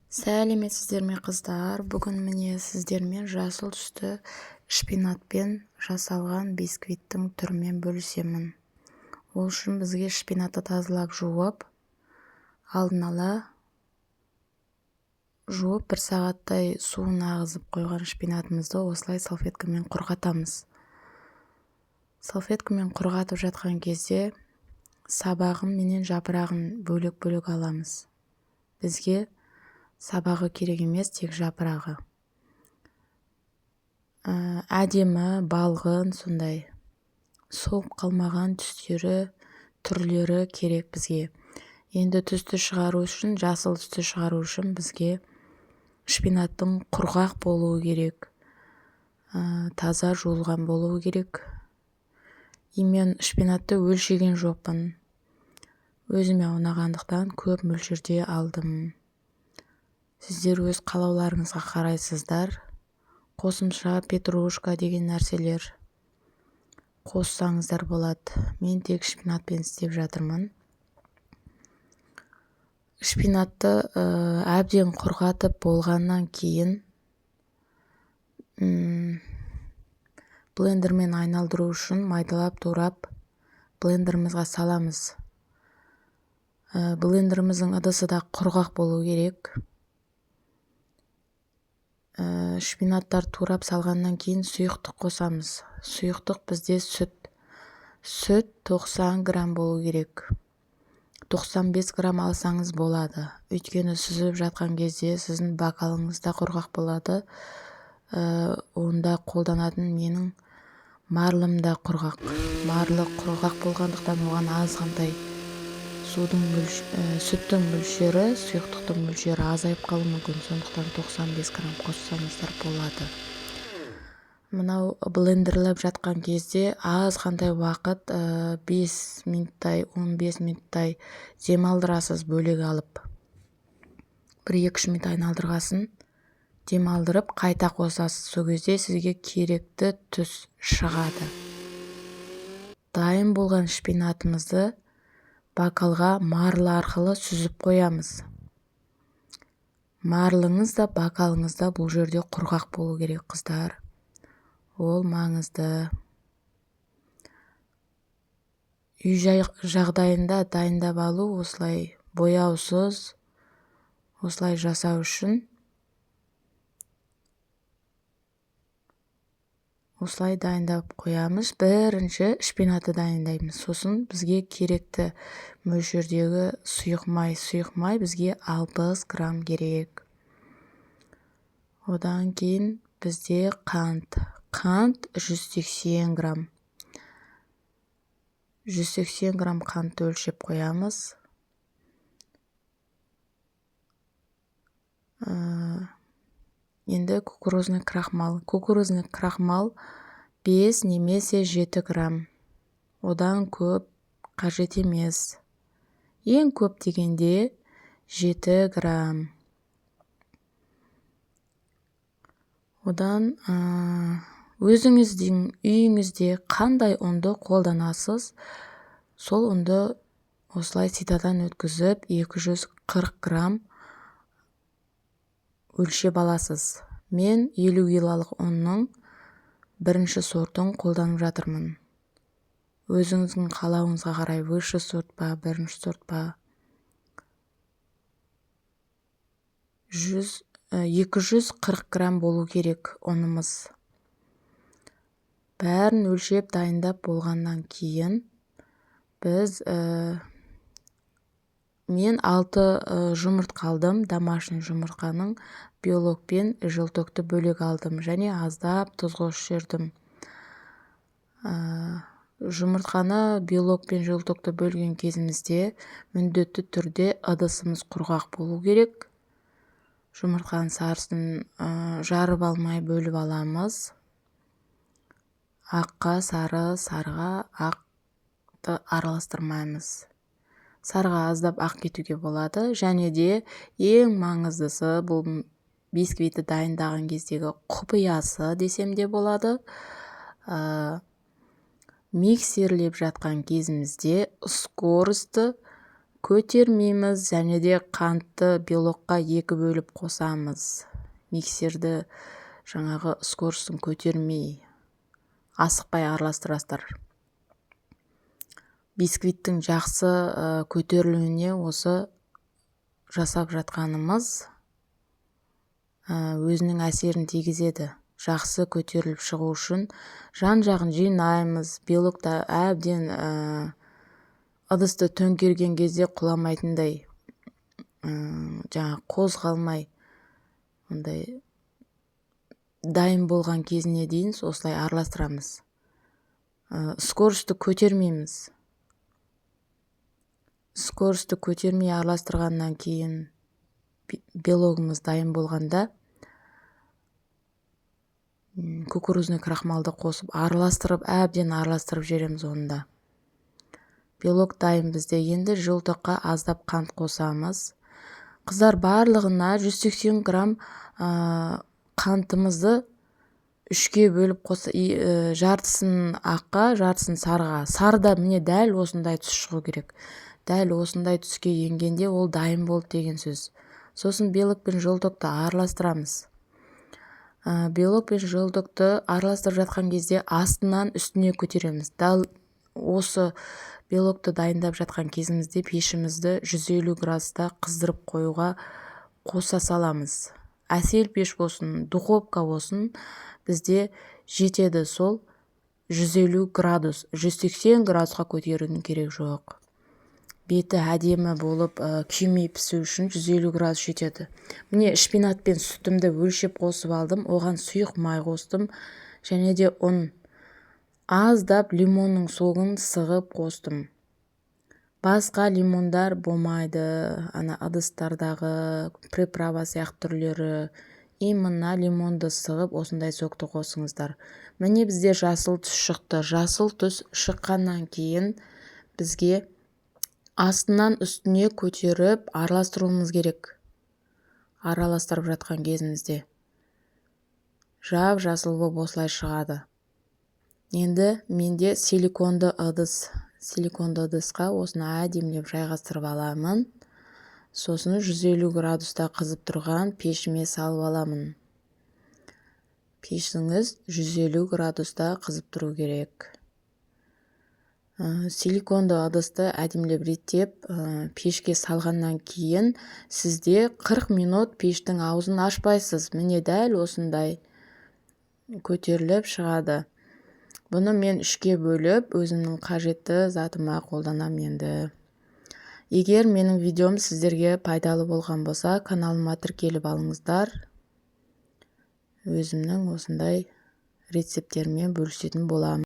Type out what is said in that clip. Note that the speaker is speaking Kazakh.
Сәлеметсіздер ме, қыздар! Бүгін, міне, сіздермен жасыл түсті шпинатпен жасалған бисквиттің түрімен бөлісемін. Ол үшін бізге шпинатты тазалап жуып, алдын ала жуып, бір сағаттай суын ағызып қойған шпинатымызды осылай салфеткамен құрғатамыз. Салфеткамен құрғатып жатқан кезде сабағы менен жапырағын бөлек-бөлек аламыз. Бізге сабағы керек емес, тек жапырағы. Әдемі, балғын, сондай солып қалмаған түстері, түрлері керек бізге. Енді түсті шығару үшін, жасыл түсті шығару үшін бізге шпинаттың құрғақ болуы керек, таза жуылған болуы керек. И мен шпинатты өлшеген жоқпын. Өзіме ұнағандықтан көп мөлшерде алдым. Сіздер өз қалауларыңызға қарайсыздар. Қосымша петрушка деген нәрселер қоссаңыздар болады. Мен тек шпинатпен істеп жатырмын. Шпинатты әбден құрғатып болғаннан кейін блендермен айналдыру үшін майдалап турап блендерімізге саламыз. Блендеріміздің ыдысы да құрғақ болу керек. Шпинаттар турап салғаннан кейін сұйықтық қосамыз. Сұйықтық бізде сүт. Сүт 90 грамм болу керек. 95 грамм алсаңыз болады. Өйткені сүзіп жатқан кезде сіздің бокалыңыз да құрғақ болады. Онда қолданатын менің марлым да құрғақ. Марлы құрғақ болғандықтан оған азғантай судың сүттің мөлшері, сұйықтықтың мөлшері азайып қалуы мүмкін. Сондықтан 95 грамм қоссаңыздар болады. Мынау блендерлеп жатқан кезде азғантай уақыт, 5 минуттай, 15 минуттай демалдырасыз бөлек алып. Бір екі-үш минут айналдырғасын демалдырып қайта қосасыз. Сол кезде сізге керекті түс шығады. Дайын болған шпинатымызды бокалға марлы арқылы сүзіп қоямыз. Марлыңыз да, бокалыңыз да бұл жерде құрғақ болу керек, қыздар. Ол маңызды. Үй жағдайында дайындап алу, осылай бояусыз, осылай жасау үшін осылай дайындап қоямыз. Бірінші шпинатты дайындаймыз. Сосын бізге керекті мөлшердегі сұйық май. Сұйық май бізге 60 грамм керек. Одан кейін бізде қант. Қант 180 грамм. 180 грамм қантты өлшеп қоямыз. Енді кукурузный крахмал. Кукурузный крахмал 5 немесе 7 грамм. Одан көп қажет емес. Ең көп дегенде 7 грамм. Одан өзіңіздің үйіңізде қандай ұнды қолданасыз, сол ұнды осылай ситадан өткізіп 240 грамм өлшеп аласыз. Мен 50 килолық ұнның бірінші сортын қолданып жатырмын. Өзіңіздің қалауыңызға қарай высший сорт па, бірінші сорт па. 240 грамм болу керек ұнымыз. Бәрін өлшеп дайындап болғаннан кейін мен 6 жұмыртқа алдым. Домашний жұмыртқаның белок пен желтокты бөлек алдым және аздап тұз қосып жібердім. Жұмыртқаны белок пен желтокты бөлген кезімізде міндетті түрде ыдысымыз құрғақ болу керек. Жұмыртқаның сарысын жарып алмай бөліп аламыз. Аққа сары, сарыға ақты араластырмаймыз. Сарыға аздап ақ кетуге болады. Және де ең маңыздысы бұл бисквитті дайындаған кездегі құпиясы десем де болады. Миксерлеп жатқан кезімізде скорості Көтермейміз және де қантты белокқа екі бөліп қосамыз. Миксерді жаңағы скоростын көтермей, асықпай араластырасыздар. Бисквиттің жақсы көтерілуіне осы жасап жатқанымыз өзінің әсерін тигізеді. Жақсы көтеріліп шығу үшін жан-жағын жинаймыз. Белокты әбден ыдысты төңкерген кезде құламайтындай, жаңағы қозғалмай, ондай дайын болған кезіне дейін осылай араластырамыз. Скоростьті көтермейміз. Скоростьті көтермей араластырғаннан кейін, белогымыз дайын болғанда, кукурузный крахмалды қосып, араластырып, әбден араластырып жібереміз оны да. Белок дайын бізде. Енді желтокқа аздап қант қосамыз. Қыздар, барлығына 180 грамм қантымызды үшке бөліп қос, жартысын аққа, жартысын сарыға. Сарыда, міне, дәл осындай түс шығу керек. Дәл осындай түске енгенде, ол дайын болды деген сөз. Сосын белок пен желтокты араластырамыз. Белок пен желтокты араластырып жатқан кезде астынан үстіне көтереміз. Дәл осы белокты дайындап жатқан кезімізде пешімізді 150 градуста қыздырып қоюға қоса саламыз. Әсел пеш болсын, духовка болсын, бізде жетеді сол 150 градус. 180 градусқа көтерудің керек жоқ. Беті әдемі болып, күймей пісу үшін 150 градус жетеді. Міне, шпинат пен сүтімді өлшеп қосып алдым. Оған сұйық май қостым және де ұн, аздап лимонның согын сығып қостым. Басқа лимондар болмайды, ана ыдыстардағы приправа сияқты түрлері. Именно лимонды сығып, осындай сокты қосыңыздар. Міне, бізде жасыл түс шықты. Жасыл түс шыққаннан кейін бізге астынан үстіне көтеріп араластыруымыз керек. Араластырып жатқан кезімізде жап жасыл болып осылай шығады. Енді менде силиконды ыдыс. Силиконды ыдысқа осыны әдемілеп жайғастырып аламын. Сосын 150 градуста қызып тұрған пешіме салып аламын. Пешіңіз 150 градуста қызып тұру керек. Силиконды ыдысты әдемілеп реттеп, пешке салғаннан кейін сізде 40 минут пештің аузын ашпайсыз. Міне, дәл осындай көтеріліп шығады. Бұны мен үшке бөліп, өзімнің қажетті затыма қолданамын. Енді егер менің видеом сіздерге пайдалы болған болса, каналыма тіркеліп алыңыздар. Өзімнің осындай рецепттермен бөлісетін боламын.